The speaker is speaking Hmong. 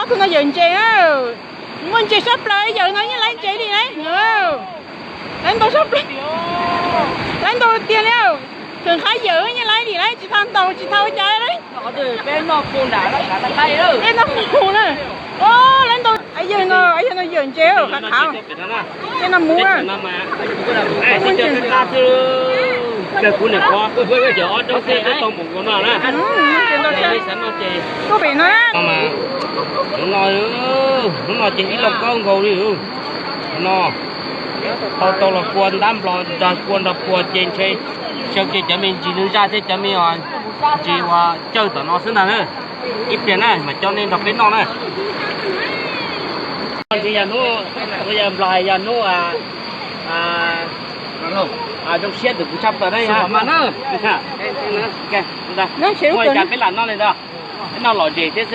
Tus no yawm ntses na. Muaj ntses sab plaws, yawm no yeej laib ntses li na. Laib ntau sab plaws. Laib ntau tiag li. Tseem qab yawm yeej laib li na, tsis tau ntaus tsis tau ua cas li. Peb noj mus na. Laib ntau, yawg no yawm ntses qab qab. Tej no mus. Kuv niam qhuav, ob rab xwb tau npaum nkaus no na. Tuaj pem no. Hnub no, hnub no ces ib lauj kaub nkaus li no. Tau tau los kua ntab nplos nrog kua nrog pua ces ntshe xyaw kiag cov me ntsis nws zaj thiab cov me ntsis uas cawj tom no xwb ntag na. Ib pliag na mas coj nej nrog peb noj na. Ntsis yog hnub, yog nplos yog hnub zoo siab ntawm kuv tshaj plaws na. Muaj li cas peb lam noj li ntawd, peb noj lom zem thiab xwb.